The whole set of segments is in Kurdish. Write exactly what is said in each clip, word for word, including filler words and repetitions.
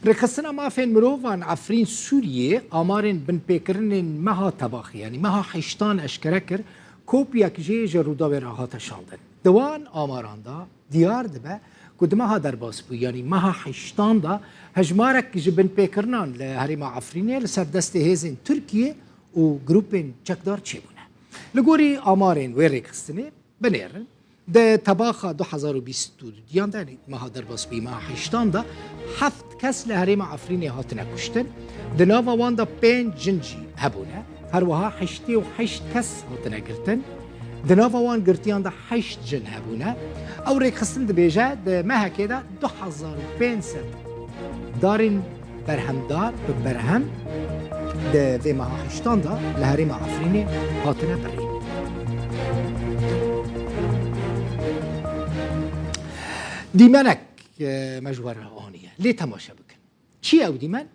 Rêxistina Mafên Mirovan Efrîn Sûriyê amarên binpêkirinên meha tebaxê, yanî meha heştan eşkere kir, kopyek jê ji Rûdawê re hate şandin. Di wan amaran de diyar dibe ku di meha derbasbûyî, yanî meha heştan de hejmarek ji binpêkirinan li herêma Efrînê li ser destê hêzên Tirkiyê û grûpên çekdar çêbûne. Li gorî amarên wê rêxistinê, binêrin, di tebaxa du hezar û bîst û duyan de, yanî meha derbasbûyî, meha heştan de, heft kes li herêma Efrînê hatine kuştin. Di nava wan de pênc jin jî hebûne. Her wiha heştê û heşt kes hatine girtin. Di nava wan girtiyan de heşt jin hebûne. Ew rêkxistin dibêje, di mehekê de du hezar û pênc sed darên berhemdar bi berhem di vê meha heştan de li herêma Efrînê hatine birîn. Dîmenek, e, me ji we re aniye. Lê temaşe bikin. Çi ye ew dîmen?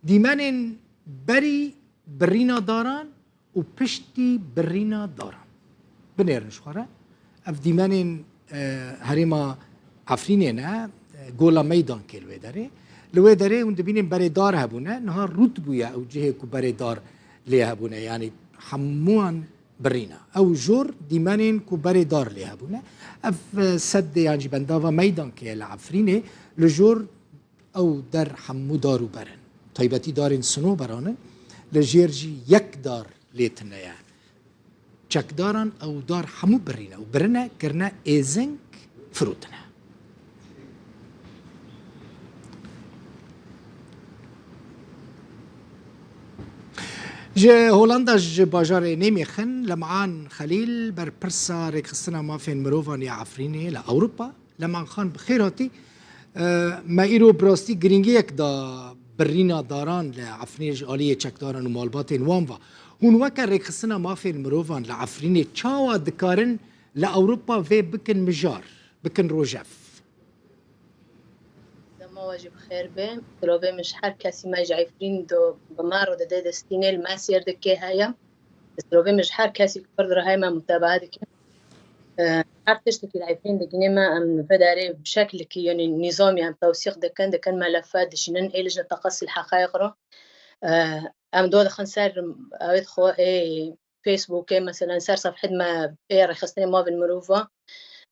Dîmenên berî birîna daran û piştî birîna daran. Binêrin ji xwe re. Ev dîmenên, e, herêma Efrînê ne, e, Gola Meydankê li wê derê. Li wê derê hûn dibînin berê dar hebûne. Niha rût bûye ew cihê ku berê dar lê hebûne. Yanî hemûyan birîne. Ew jor dîmenên ku berê dar lê hebûne. Ev, e, seddê yan jî bendava Meydankê ye li Efrînê. Li jor ew der hemû dar û ber in. Taybetî darên sinoberan in. Li jêr jî yek dar lê tune ye. Çekdaran ew dar hemû birîne û birine kirine êzing, firotine. Ji Holanda, ji bajarê Nîmêxin, Lem'an Xelîl, berpirsa Rêkxistina Mafên Mirovan ya Efrînê li Ewropa. Lem'an Xan, bi xêr hatî. E, me îro bi rastî girîngiyek da birîna daran li Efrînê ji aliyê çekdaran û malbatên wan ve. Hûn weke Rêkxistina Mafên Mirovan li Efrînê çawa dikarin li Ewropa vê bikin mijar, bikin rojev? Dema we jî bi xêr be. Silavê min ji her kesî me ji Efrîn do bi me re dide destînê, li me sêr dike heye. Silavê min ji her kesî ku pir dirahê me mutebaa dikin. E, her tiştekî li Efrîn digîne me, em vê derê bi şeklikî, yanî nîzamî em tewsîq dikin, dikin melefe, dişînin ê lijne teqesî li heqayek re. E, em do dixin ser, ew ê dixwe ê Facebookê, meselen ser sefhê me ê rêxistinê mavên mirova.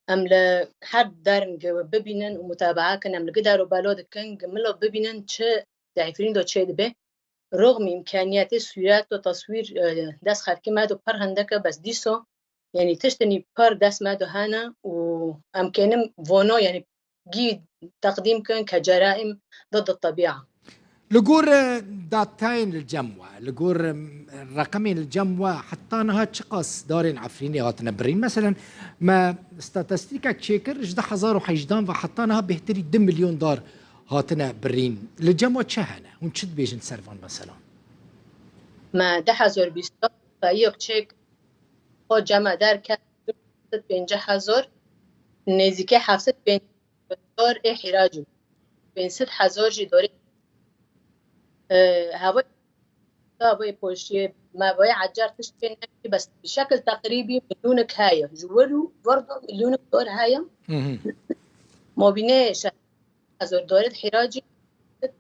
Em li her derng bibînin û mutabaa kin, em li gidar û belo dikin, gi milo bibînin çi di Efrîn de çê dibe. Rûxmî îmkaniyetê sûret û teswîr, e, dest xelkê me de pir hindek e, bes dîso, yanî tiştinî pir dest me de hene û em kênim vono, yanî gî teqdîm kin ke ceraîm ضد الطبيعة. Li gor, e, datayên li cem we, li gor, e, reqemên li cem we, heta niha çiqas darên Efrînê hatine birîn? Meselen, me statistîkek çêkir, ji du hezar û hejdan ve heta niha bêhtirî du milyon dar hatine birîn. Li cem we çi hene? Hûn çi dibêjin ser van meselan? Me du hezar bîst sayiyek çêk xwe cema derket, pêncî hezar, nêzîkê heft sed pêncî hezar ê hîracî, pênc sed hezar jî dorê, e, hava, hava poşiyê me vayê ecar tişt pê nekî, bes bi şekil teqrîbî milyûnek heye. Ji wir û vir de milyûnek dor heye. Hı hı. Mobînê şe-, hezar dorê hîracî,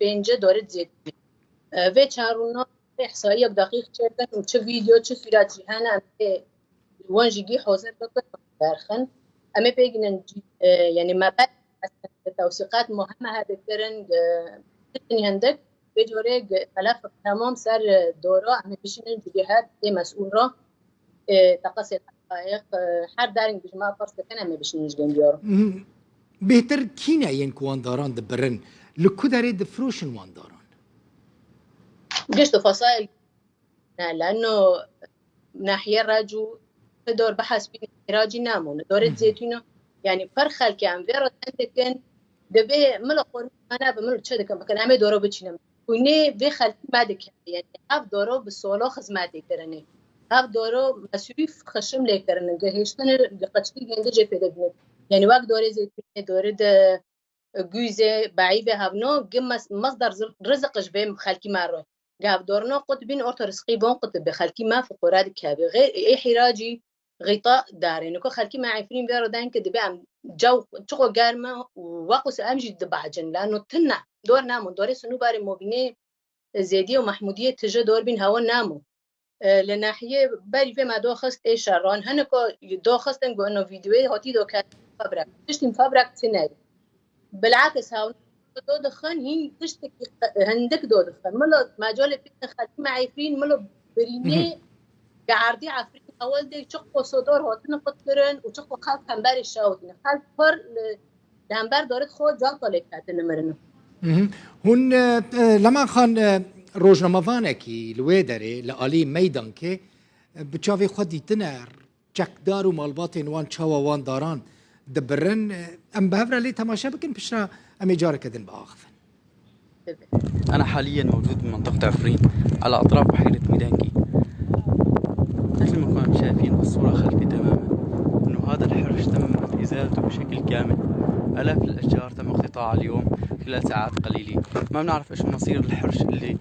pêncî dorê zêdî. E, vê çar rûna ihsayiyek deqîq çêkin û çi vîdeo, çi sûret jî hene, em ê wan jî gî hozir bikin, derxin. Em ê pêgînin cî-, e, yanî me ber tewsîqat muhime hebe kirin, e, tiştên hindik, vê corê, e, melef temam ser, e, dora, em ê bişînin ji cihê tê mesûl re, e, teqesê heqayeq, e, her dereng ji me pers dikin, em ê bişînin ji gund diyar. Mhm. Bêhtir kî ne yên ku wan daran dibirin? Li ku derê difiroşin wan daran? Gişt û fasayek ne, leno nahiye Recû, ti dor bihesbîne, hîracî namûne. Dorê Hı hı. Zêtûno, yanî pir xelkê em vê re deng dikin, divê milo xwe hana bi milo çi dikin, bikin, em ê doro biçînin. Hûnê vê xelkî me dike. Yanî ev doro bi solo xizmetê kirinê. Ev doro mesrûf xişim lê kirine. Gihêştine, gi qeçkî gêndê jê fêde bîne. Yanî wek dorê zêtûnê, dorê de gûzê, beîvê hevno, gi mes-, mesder zir-, rizik ji vê xelkî me re. Gi ev dorno qut bîn orta rizqî von qut bi xelkî me fiqûre dikeve. Xê-, ê hîracî, xîta darê. Niko xelkî me Efrîn vê re den ki dibe em Caw çiqo germ e û weqûs em jî dibehecin. Lano tune dor namo. Dorê Sinûbarê Mobînê, Zêdiyê û Mehmûdiyê tije dor bîn hewa namo. E, li nahiyê berî vê me doxist ê şeran. Hiniko doxistin ku ino vîdeoyê hatî doket fabrek. Tiştî fabrek tune ye. Bilakis hewn do dixin hîn tiştekî qe-, hindik do dixin. Milo mecalê pê xelkî me Efrîn, milo birînê Hı hı. Gerdî Efrîn ewil dê çiqo sodor hatin qutkirin û çiqo xelk hemberê şewitîne. Xelk pir li, li hember dorit xwe caka lê ketine mirine. Mhm. Hûn, e, e, Leman Xan, e, rojnamevanekî li wê derê li alî meydankê, e, bi çavê xwe dîtine çekdar û malbatên wan çawa wan daran dibirin. E, em bi hev re lê temaşe bikin, piştre em ê careke din biaxivin. أنا حاليًا موجود بمنطقة عفرين على أطراف بحيرة ميدانكي. مثل ما كنا شايفين بالصورة خلفي تمامًا، إنه هذا الحرش تم إزالته بشكل كامل. آلاف الأشجار تم اقتطاعها اليوم خلال ساعات قليلة. ما بنعرف إيش مصير الحرش اللي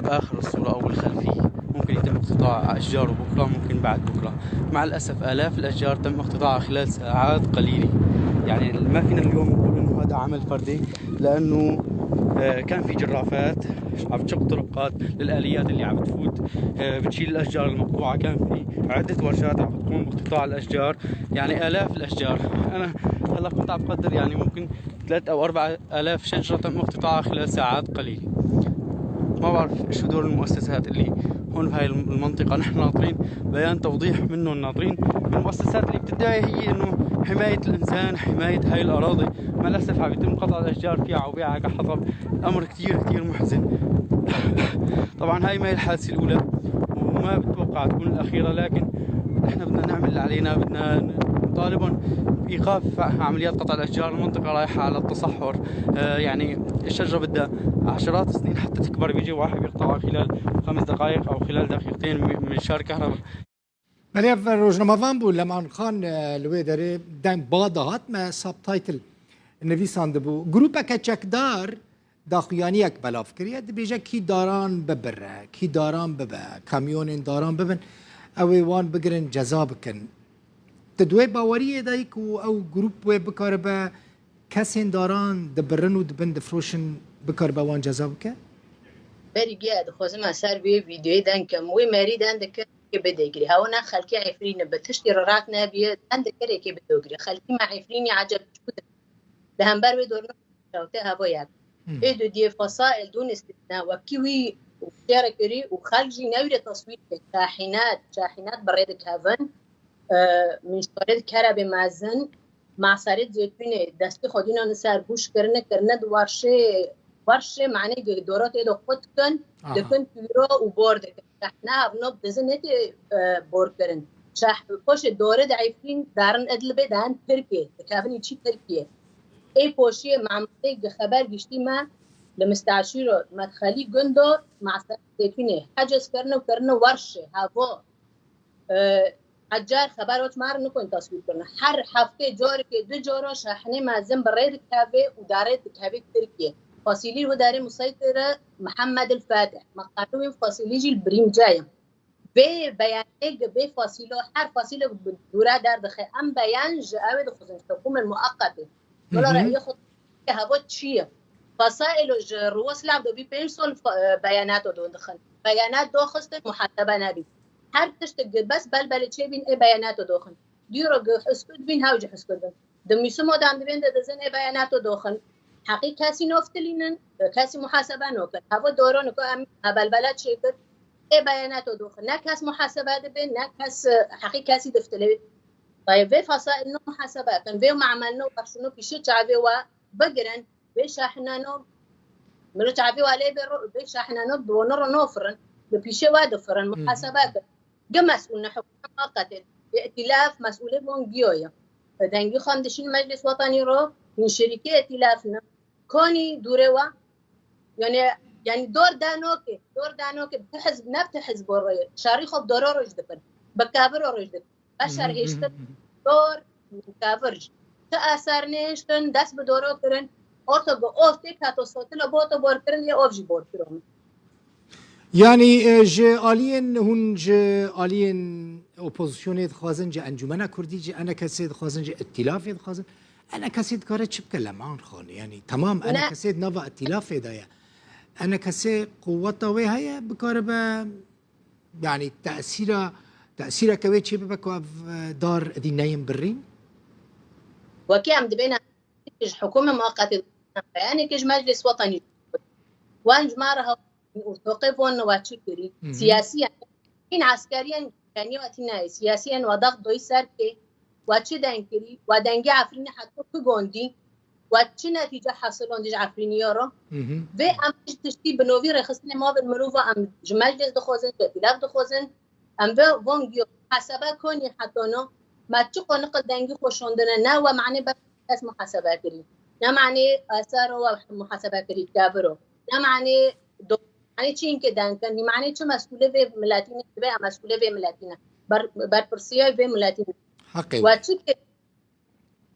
بآخر الصورة أو الخلفية. ممكن يتم اقتطاع أشجاره بكرة، ممكن بعد بكرة. مع الأسف آلاف الأشجار تم اقتطاعها خلال ساعات قليلة. يعني ما فينا اليوم نقول إنه هذا عمل فردي، لأنه، آه، كان في جرافات عم تشق طرقات للآليات اللي عم تفوت، آه، بتشيل الأشجار المقطوعة. كان في عدة ورشات عم بتقوم باقتطاع الأشجار، يعني آلاف الأشجار. أنا هلأ كنت عم بقدر، يعني، ممكن ثلاث أو أربع آلاف شجرة تم اقتطاعها خلال ساعات قليلة. ما بعرف شو دور المؤسسات اللي هون بهاي الم-، المنطقة. نحن ناطرين بيان توضيح منهم، ناطرين من المؤسسات اللي بتدعي هي إنه حماية الإنسان، حماية هاي الأراضي. مع الأسف عم يتم قطع الأشجار فيها وبيعها كحطب. الأمر كتير، كتير محزن. طبعًا هاي ما هي الحادثة الأولى، وما بتوقع تكون الأخيرة، لكن نحن بدنا نعمل اللي علينا، بدنا نطالبهم بإيقاف عمليات قطع الأشجار. المنطقة رايحة على التصحر. آه، يعني الشجرة بدها عشرات السنين حتى تكبر، بيجي واحد بيقطعها خلال خمس دقائق أو خلال دقيقتين من، من شارة كهرباء. Belê ev rojnamevan bû, Leman Xan, e, li wê derê deng ba dihat me subtitle nivîsandibû. Grûpeke çekdar daxuyaniyek belav kiriye, dibêje kî daran bibire, kî daran bibe, kamyonên daran bibin, ew ê wan bigirin ceza bikin. Tu di wê baweriyê de yî ku ew grûp wê bikaribe kesên daran dibirin û dibin difroşin, bikaribe wan ceza bike? Berî giya dixwazim ez ser vê vîdeoyê deng kem. Wê merî den dike bidegirî. Hewa ne xelkê Efrînê bi tiştî re rat nebiye, den dike rêkê bidogirî. Xelkî me Efrînî eceb çû de. Li hember wê dorna şewte heva yek. Hmm. Ê du diye fasail dûnistine wekî wî şêre kirî û xelk jî newîre teswîr ke şahînet, şahînet bi rê dikevin. E, min şaret kerebe mezin, masaret zeytûnê destê xwe dînan li ser bûş kirine, kirine di warşê, warşê manê di dora tê de qut dikin, Aha. dikin pîro û bor dikin. Rehna ev nab dizin netê, e, bor kirin. Şah, poşê dore de Efrîn darin Idlibê darin Tirkiyê, dikevin çî Tirkiyê. Ê poşiyê Mahmudê gi xeber giştî me li misteşîro medxelî gundo masaret zeytûnê hecez kirine û kirine warşê, hevo. E, ecar xeber ot mar nikon taswîr kirine. Her heftê careke du cara şahinê mezin bi rê dikeve û darê dikeve Tirkiye. Fasîlî hu darê museytire Mihemed el Fatih. Meqalê wê fasîlî jî li birîmce ye. Vê beyanê gi vê fasîlo, her fasîlo bi dûra derdixe. Em beyan ji ew ê dixwazin, ji hikûmên mueqetê. Wela Hı hı. reyê xwe heva çi ye? Fasailo ji Rûsya de bî pênc sal fa-, e, beyanato don dixin. Beyanat doxistin, muhasebe nebî. Her tişt gi bes belbelê çêbîn ê beyanato doxin. Dîro gi heskut bîn, hew jî heskut bin. Di mûsimo de em dibên de dizin ê beyanato doxin. Heqî kesî noftilînin, kesî muhasebe nokin. Heva doron ku em hebelbela çêkir, ê beyanato doxin. Ne kes muhasebe dibe, ne kes, e, heqî kesî diftilê. Tayê vê fasail no muhasebe kin, vê mamel no bexşino pîşê çavê we bigirin, vê şahinano, miro çavê we lê bê ro-, vê şahinano bi wano ro nofirin, bi pîşê we difirin, Hı hı. muhasebe kin. Gi mesûl ne hikûmet muqetê. Îtilaf mesûlê von giyo ye. Dengî xwe em dişîn Meclis Wetanî ro, hîn şirîkê îtilaf ne. Konî dûrê we. Yani, yani dor danoke, dor danoke, ti hizb, ne ti hizbo re. Şerî xwe bi doro roj dikin. Bi kaviro roj dikin. Beşer Hı hı, hêştin hı hı. dor kavir. Ti eser nêştin, dest bi doro kirin. Orto bi ov tê kato sotilo boto bor kirin, ye ov jî bor kirin. Yani, e, ji aliyên hûn, ji aliyên opozisyonê dixwazin, ji Encûmena Kurdî, ji enekesê dixwazin, ji îtîlafê dixwazin. ENKSê dikare çi bike Leman Xan? Yanî temam ENKSê di nava îtîlafê de ye. ENKSê quweta wê heye, bikaribe, yanî tesîra, tesîreke wê çê bibe ku ev, e, dar edî neyên birîn? Wekî em dibêne ji hikûmê muqetê, yanî ji Meclis Wetenî, wan ji me re hew û toqê von we çi kirî? Hı hı. Siyasiyen, hîn eskeriyen kenî we tîne, siyasiyen we dax doyî ser kê, we çi deng kirî? We dengê Efrînê heto ki gondî? We çi netîce hesilon di ji Efrînî ya re? Hı hı. Vê em ji tiştî bi novî rêxistinê mafên mirova em ji Meclis dixwazin, ji Îtîlaf dixwazin. Em vê von giyo muhasebe konî heta no, me çi qoniqil dengî xwe şondine, ne we manê ber kes muhasebe kirî. Ne manê Esero we muhasebe kirî, keviro. Ne manê do-, manê çi înke deng kin, nî manê çi mesûlê vê miletî ne, divê em mesûlê vê miletî ne. Ber-, berpirsiyê vê miletî ne. Heqê We we. Çi kir?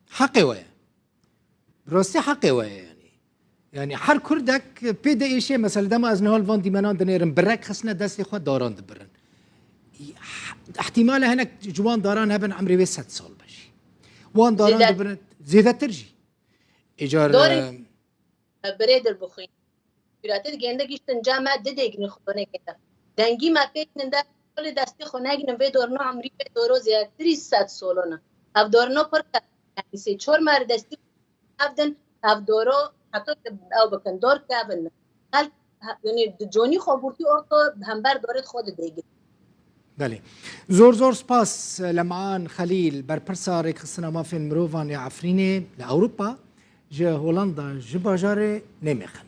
Heqê we ye. Bi rastî heqê we ye yanî. Yanî her Kurdek pê de êşê, mesela dema ez niha li van dîmenan dinêrim, bi rek xistine destê xwe daran dibirin. Îhtîmale hinek ji wan daran hebin emrê wê sed sal be jî. Wan daran Zêde- dibirin, zêdetir jî. Îcar, Dorê e, birê dilbixwîn. Kûratê digihîne giştin ca me di dêgînî xwe negihîne. Dengî me pê kinin de, holê destê xwe negihînin vê dorno emrî vê doro zêdetirî sed solon e. Ev dorno pir kevin e. Yanî sê çor me li destî xwe ev din, ev doro heta ku ew bikin dor kevin e. Xelk, he-, yanî di conî xwe gurtî orto bi hember dorê xwe di dêgî. Belê. Zor zor spas Leman Xelîl, berpirsa Rêkxistina Mafên Mirovan ya Efrînê li Ewropa, ji Holanda, ji bajarê Nêmêxin.